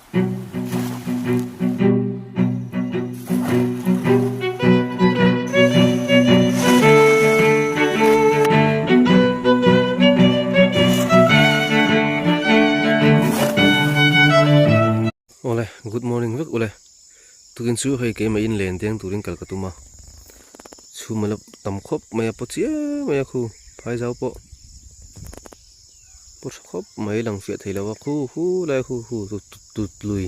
Awle good morning vek ule tukin chu hei keimah in len deng turin kal ka tum a chhum a la tam khawp mai a paw chiai mai a khu phai zau pawh paw tha khawp mai lang fiah thei lo a khu hu lai khu hu tut lui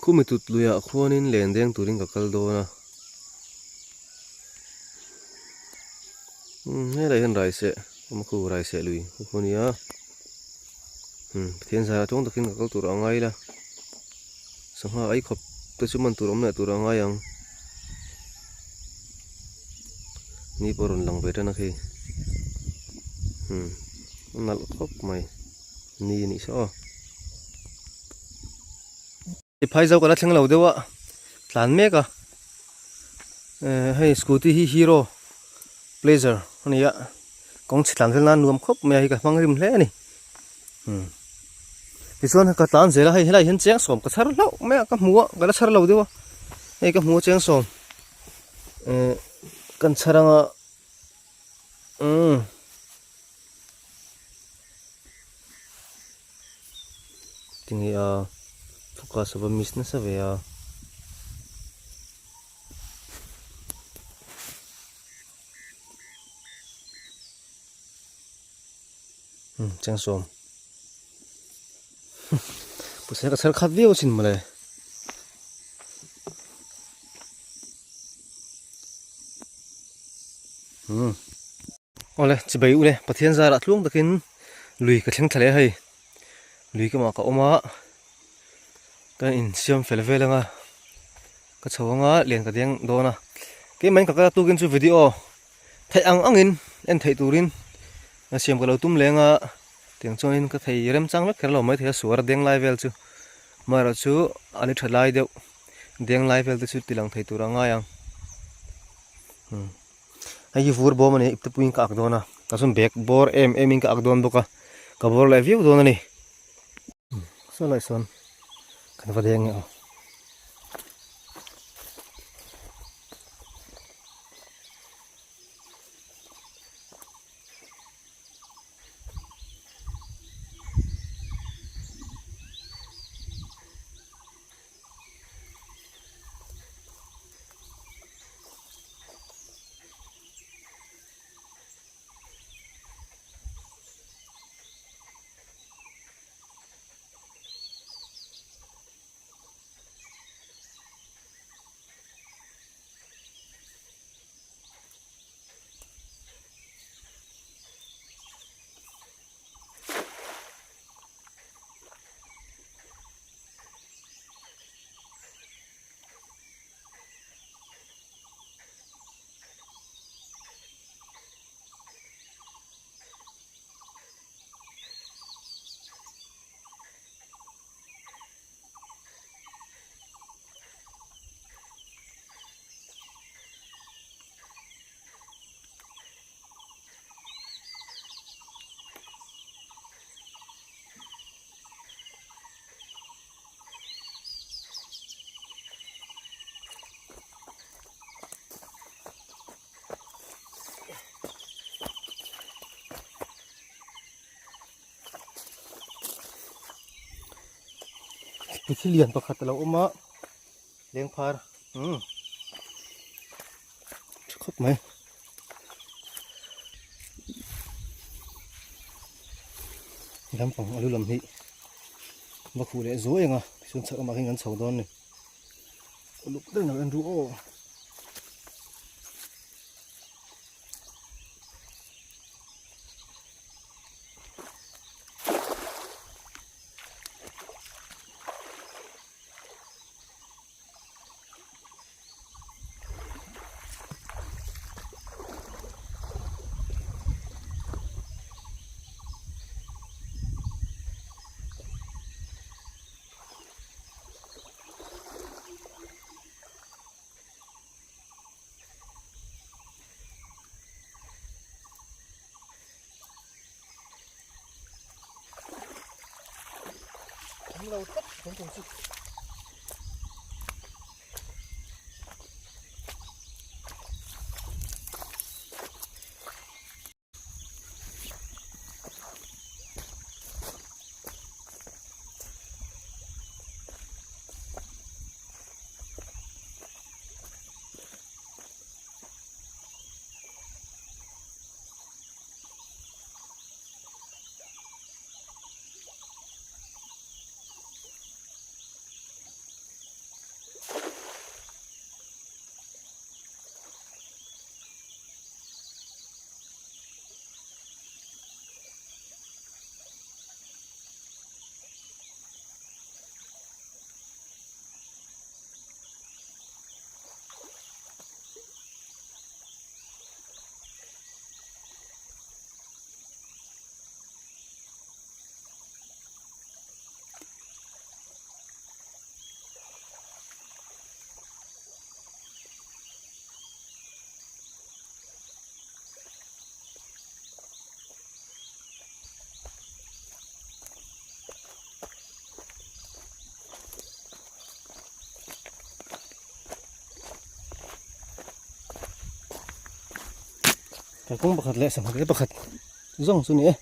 khumi tut luiah khuanin len deng turin ka kal dawn a umm helaiah hian raiseh awm a khu raiseh lui khu khu a nia. Pathian zara tawng takin ka kal tur a ngai la sangha ai khawp te chu man tur awm leh tur a ngai ang ni pawh a rawn lang ve tan a khi a nalh khawp mai ni a nih saw aw. Phai zo ka la thleng lo deuh a tlan mek a hei scooty hi hero pleasure a ni a kawng chhe tlan vel nan nuam khawp mai a hei ka hmang rim hle a ni tichuan ka tlan zel a hei helaiah hian cheng sawm ka chhar hlauh mai a ka hmu a ka la chhar lo deuh a hei ka hmu a cheng sawm kan chhar anga umm. Tinge a focus a va miss nasa ve a. Hmm cheng sawm pawisa ka chhar khat viau asin mawle. Hmm. Awle chibai ule Pathian zarah tluang takin lui ka thleng thla leh a hei lui ka mah ka awm a ka insiam fel vel anga ka chho anga lian ka deng dawn a keimah in ka kal a tukin chu video theih ang angin en theih turin a siam ka lo tum leng a tiang chuanin ka thei remchang vek kher lo maithei a suar a deng lai vel chu amaherawhchu a ni tha lai deuh deng lai vel te chu ti lang thei tur a ngai ang. Hei hi vur bawm a ni a ipte puiin ka ak dawn a tah chuan bag bawr em em in ka ak dawn bawk a ka bawr leh viau dawn a ni. Saw lai sawn kan va deng nge aw. Thil lian pakhat a lo awm a lengphar umm tha khawp mai. Lampang a lu lam hi va khuh leh zuai ang a tichuan chhak lamah khian kan chho dawn a ni uluk deuhin lo en ru aw. lo tlat tun tum chu. Kawng pakhat leh sangha te pakhat zawng chu ni e.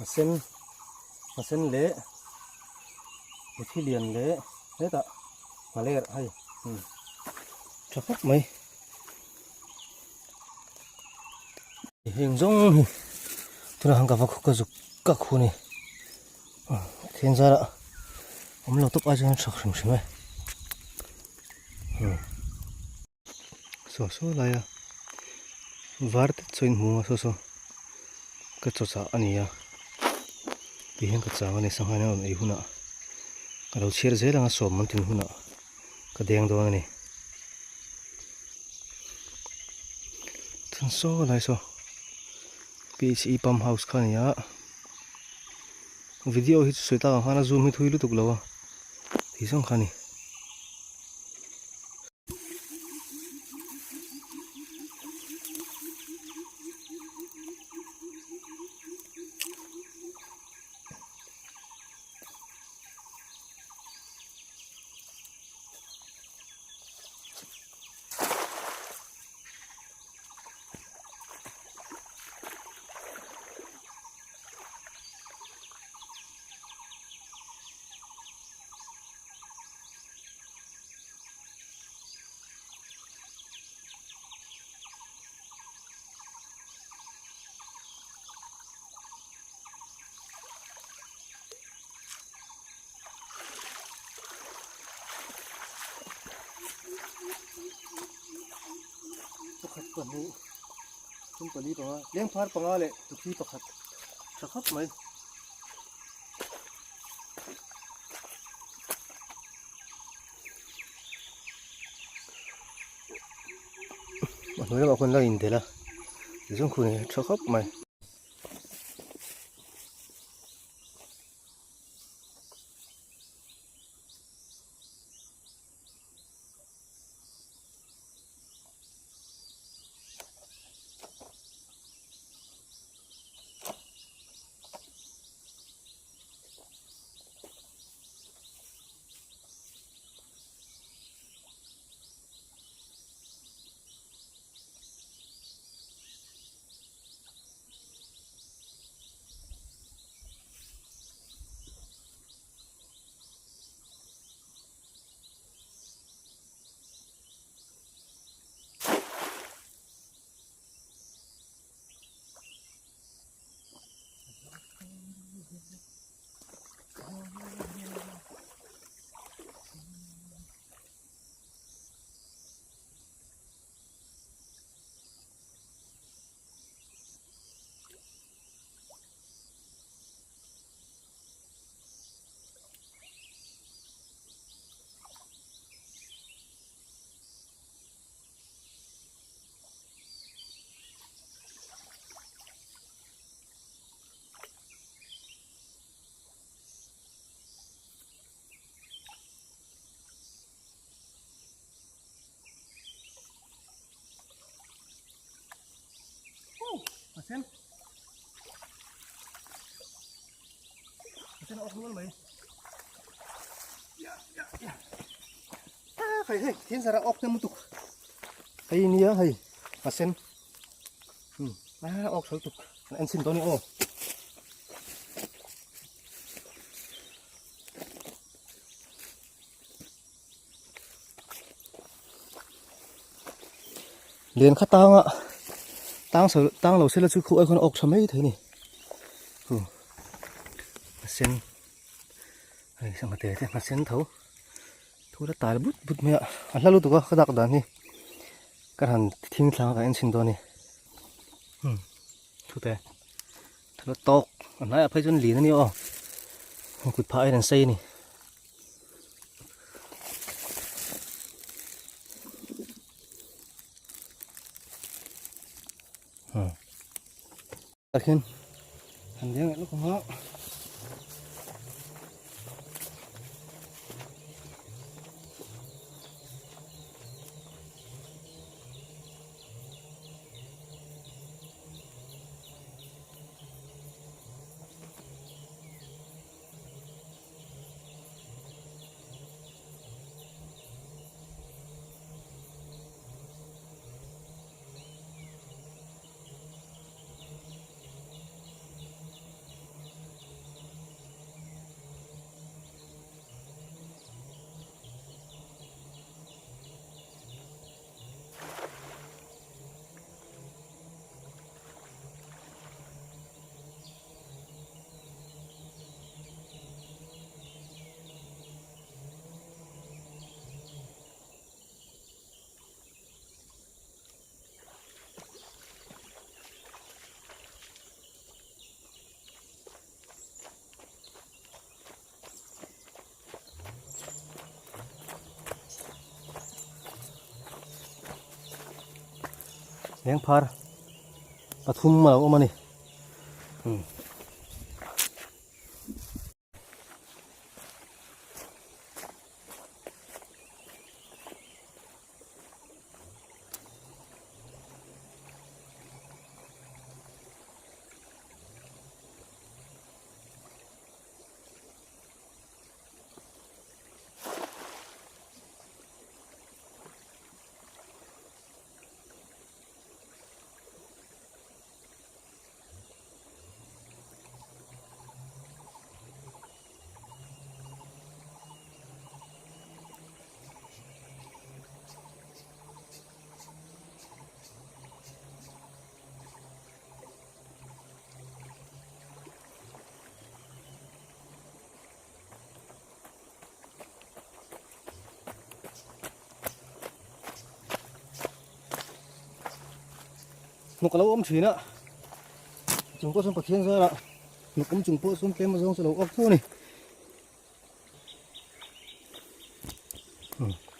A sen a sen leh thi lian leh hetah nghaler hei tha khawp mai heng zawng hi tunah khan ka va ka zuk ka khu a ni then zarah awm lo tawp ai chuan tha hrim hrim e. Saw saw lai a var te chu a inhmu a saw saw ka chaw chah a ni a ti hian ka chang a ni sangha in a rawn ei hunah ka lo chhiar zel ang a sawm an tin hunah ka deng dawn a ni chuan saw lai saw P H E pump house kha a ni a video hi chu sawi tak ang khan a zoom hi thui lutuk lo a ti zawng kha a ni. Pakhat pahnih thum pali panga lengphar panga leh tuthi pakhat tha khawp mai. A hnuai lamah khawn la indelh a tizawng khu nei tha khawp mai. Sen. Sen awk nual mai. Ya ya ya. Ah, hei hei, thiên zara awk te mutuk. Hei nia hei, a sen. Hmm, ah awk thal tuk. En sin tawh ni aw. Lian kha tanga tang sa tang lo sela chu khu ai khuan a awk tha mai thei a ni khu a sen hei sangha te te a sen tho thu la tal but but mai a a hla lutuk a ka dak dan hi ka han thing thlang a ka en chhin dawn a ni umm thu te thu la tawk a hnaiah phei chuan lin a ni aw kut phah hian an sei a ni. Tah khian han deng leh lawk ang a. Leng phar pathum a lo awm a ni. Hnuk a lo awm thin a chung pawh chuan Pathian zarah hnuk awm chung pawh chuan tlem azawng chu a lo awk tho a ni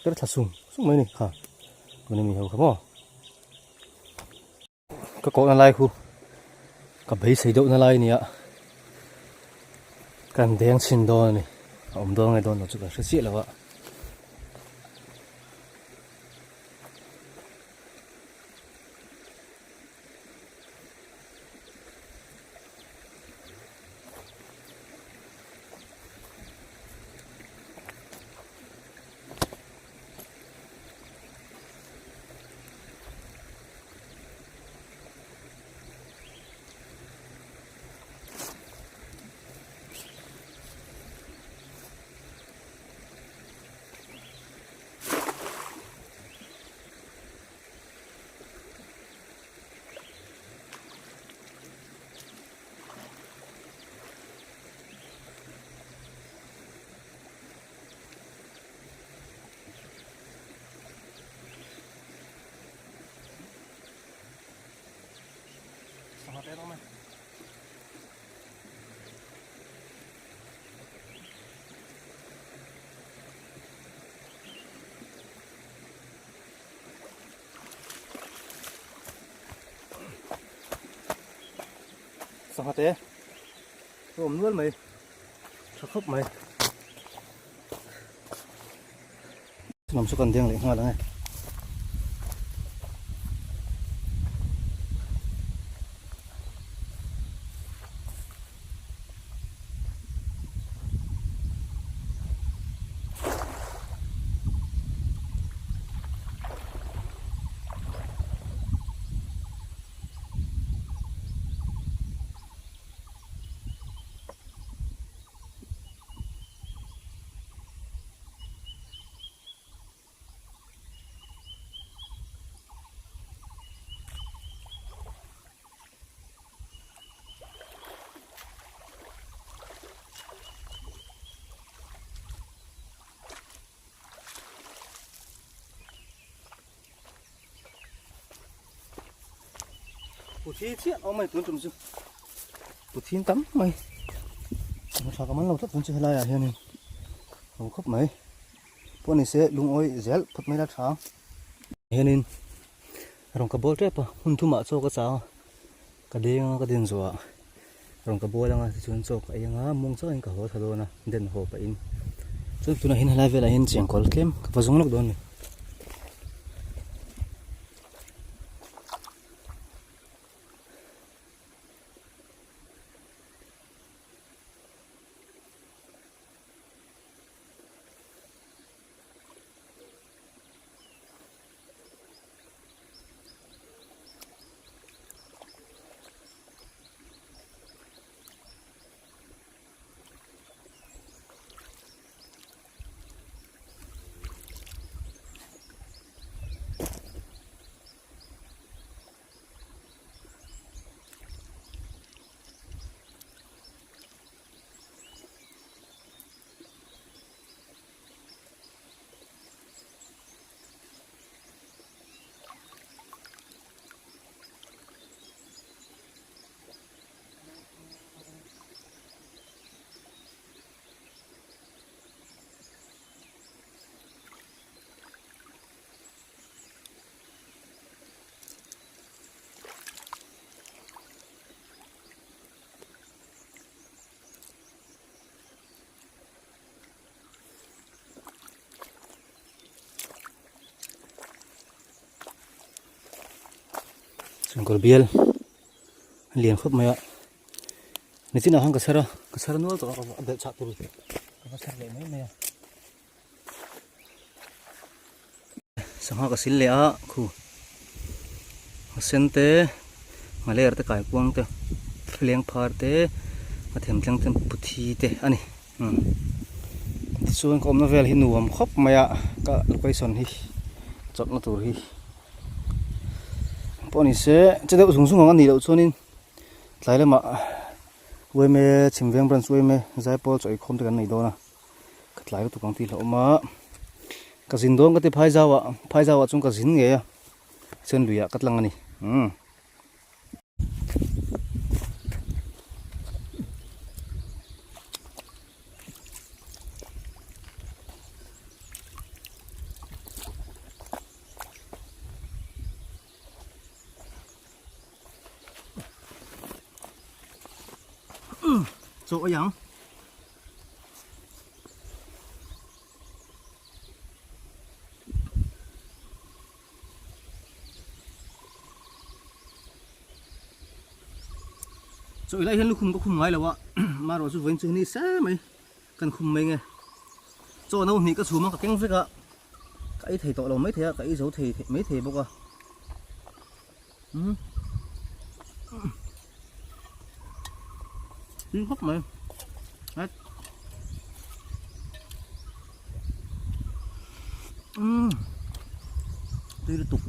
per thla sung sung mai a ni kha tuna mi ho kha maw. Ka kohna lai khu ka beisei deuh na lai nia kan deng chhin dawn a ni a awm dawn nge dawn lo chu kan hre chiah lo a. Sangha te rawh mai. Sangha te awm nual mai tha khawp mai. Lam chu kan deng leh nghal ang e. Puthi chiah awm a ni tun tum chu puthin tam mai tha ka man lo tlat tun chu helaiah hianin ho khawp mai pawh ni se lungawi zel phawt mai la tha ang hianin rawn ka bawl tep a hun thumah chaw ka chang a ka deng a ka den zawh ah rawn ka bawl anga tichuan chaw ka ei anga mawng chauhin ka haw tha dawn a den haw pahin chuan tunah hian helai velah hian chengkawl tlem ka va zawng lawk dawn a ni. Chungkawl bial a lian khawp mai a nichinah khan ka chhar a ka chhar nual tawh a a belh chah tur ka va chhar leh mai mai a sangha ka sil leh a khu a sen te nghaler te kaikuang te leng phar te a them thleng te puthi te a ni umm tichuan ka awmna vel hi nuam khawp mai a ka location hi chawlhna tur hi pawh ni se che deuh zung zung ang a nih loh chuanin tlai lamah uaime chhim veng branch uaime zaipawl chaw eikhawm te kan nei dawn a ka tlai lutuk ang tih hlauhawm a ka zin dawn ka ti phai zau ah phai zau ah chuan ka zin ngei a chuan lui ah ka tlang a ni umm. Chaw ei ang. Chaw ei lai hian lukhum ka khum ngai lo a marawh chu vawiin chu ni se mai kan khum mai nge chaw no hnih ka chhum a ka keng vek a ka ei thei tawh lo mai thei a ka ei zo thei mai thei bawk a umm tui khawp mai umm tui lutuk.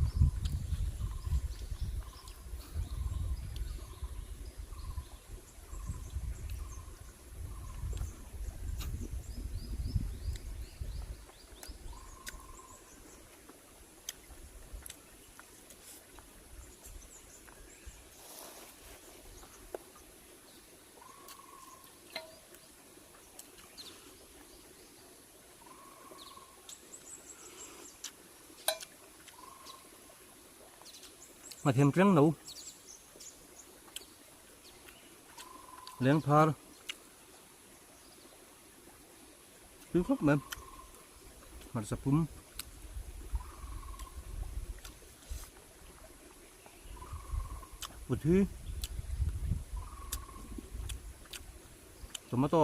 Nghathem tleng lo leng phar tui khawp mai hmarcha pum puthi tomato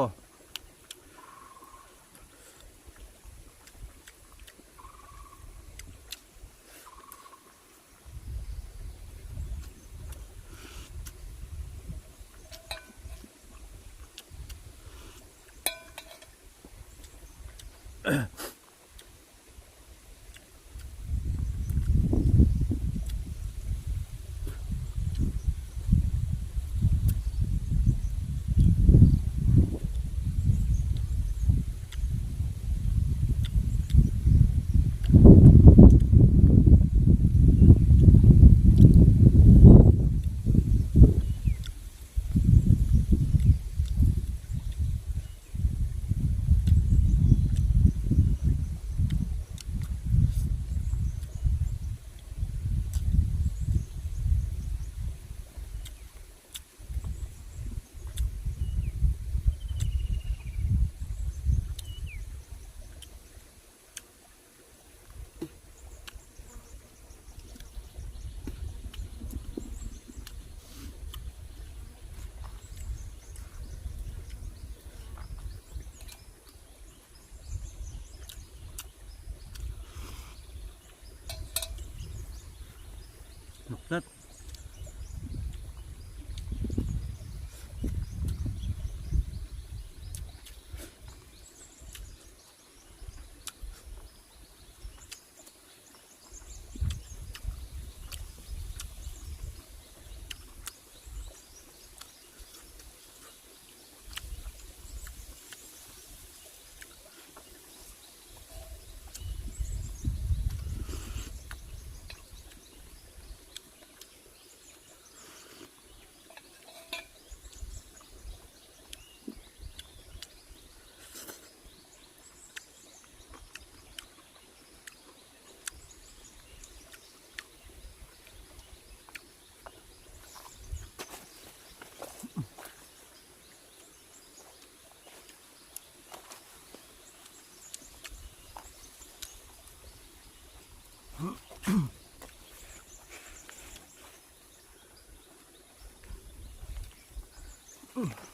Hnawk tlat.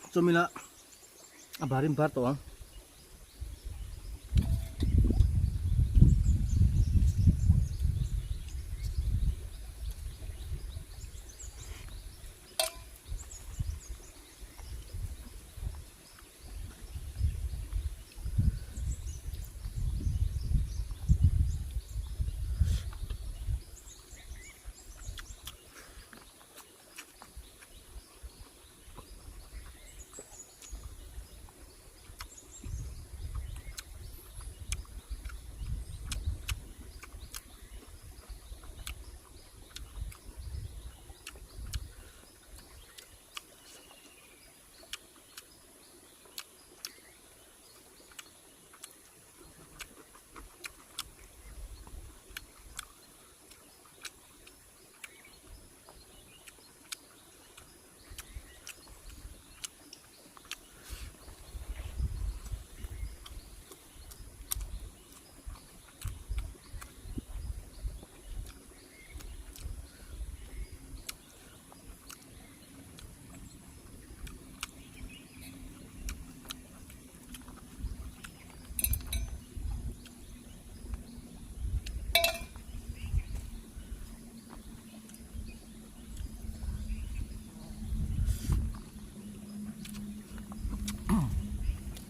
Chawmila a barim bar tawh ang.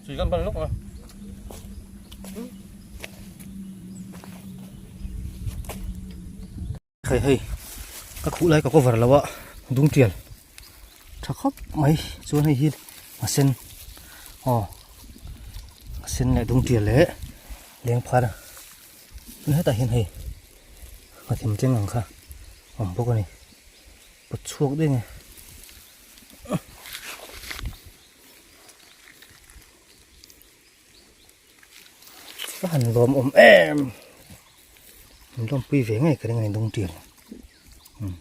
Chỉ cần bằng lúc mà Hei hei ka khuh lai ka cover lo a dung tial tha khawp mai chuan hei hi a sen aw a sen leh dung tial leh leng phar a chuan hetah hian hei a them cheng ang kha a awm bawk a ni pawt chhuak daih a ni. Ka han lawm awm em min lawmpui ve ngei ka ring a ni dung tial umm.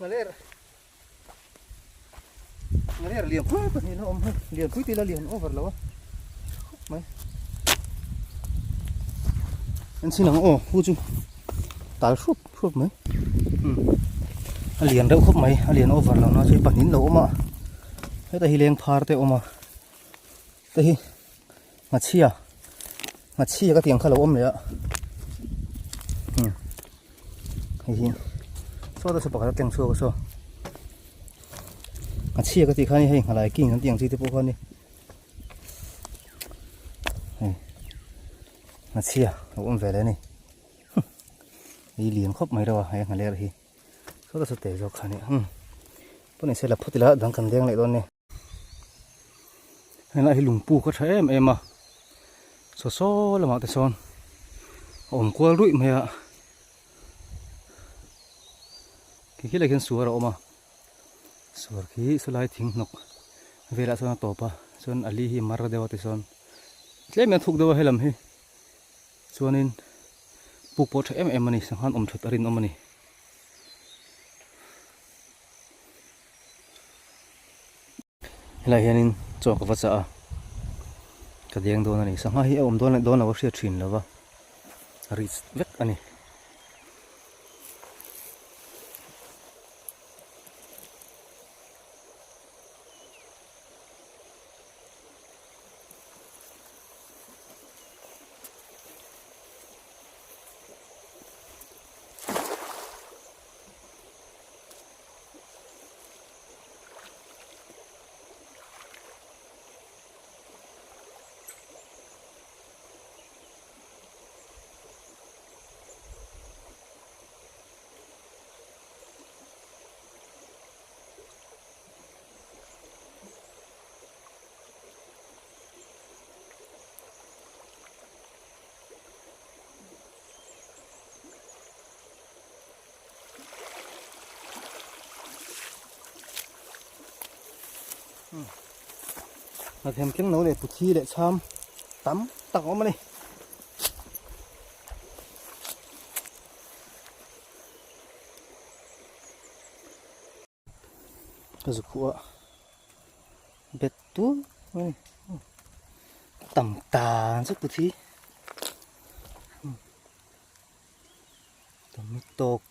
Ngaler Ngaler lian pui pahnih na awm hei lian pui tila lian over lo a khawp mai an sin ang aw hu chu tal hrup hrup mai um a lian reuh khawp mai a lian over lo na chu pahnih an lo awm a heta hi leng phar te a awm a te hi Ngachhia Ngachhia ka tih ang kha lo awm leh a hei hi saw te saw pakhat a tleng chhuak a saw Ngachhia ka tih kha ni hei nghalai king an tih ang chi te pawh kha ni hei Ngachhia lo awm ve leh a ni hei lian khawp mai reuh a he nghaler hi saw te saw te zawk kha a ni pawn in se la phawt ila dang kan deng leh dawn a ni. Helai hi lungpu ka tha em em a saw saw lamah te sawn a awm kual ruih mai a khi khilai khian suar a awm a. Suar khi sawlai thing hnawk velah chuan a tawp a chuan a li hi mar deuh a tichuan tlem hian a thuk deuh a helam hi chuanin puk pawh tha em em a ni sanghan awm that a rinawm a ni. Helaiah hianin chaw ka va chah a, ka deng dawn a ni. Sangha hi a awm dawn leh dawn lo a hriat thin lo va, a rich vek a ni. Hnathawm keng no leh puthi leh chham tam tak a awm a ni. Ka zu khuh a bet tur a ni tam tan chu puthi tam tawk.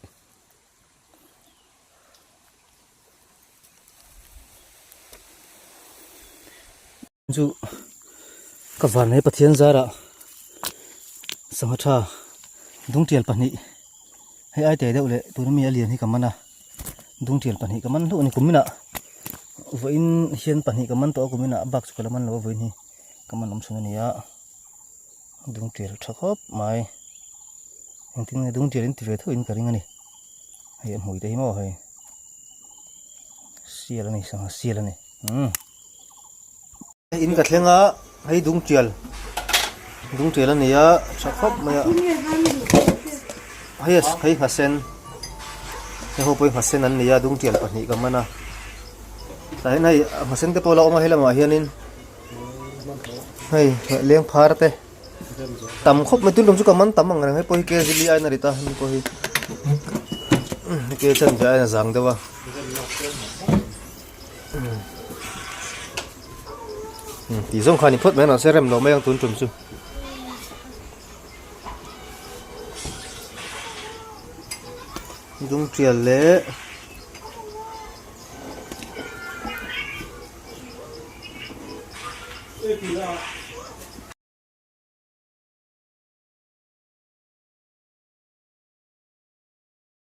Chu ka van he Pathian zarah sangha tha dungtial pahnih hei ai teh deuh leh tuna mi a lian hi ka man a dungtial pahnih ka man hlauh a ni kuminah vawiin hian pahnih ka man tawh a kuminah a bak chu ka la man lo a vawiin hi ka man awm chhun a ni a dungtial tha khawp mai engtin nge dungtial in ti ve tho in ka ring a ni hei a hmui te hi maw hei sial a ni sangha sial a ni umm. In ka thleng a hei dungtial dungtial a ni a tha khawp mai a hei hei nghasen hei ho pawh hi nghasen an ni a dungtial pahnih ka man a tah hian hei nghasen te pawh a la awm a helamah hianin hei leng phar te tam khawp mai tuntum chu ka man tam ang reng hei pawh hi kg li aiin a rit a hemi pawh hi kg chanve aiin a zang deuh a. Tih zawng kha a ni phawt mai ang se rem lo mai ang tun tum chu. Dung tial leh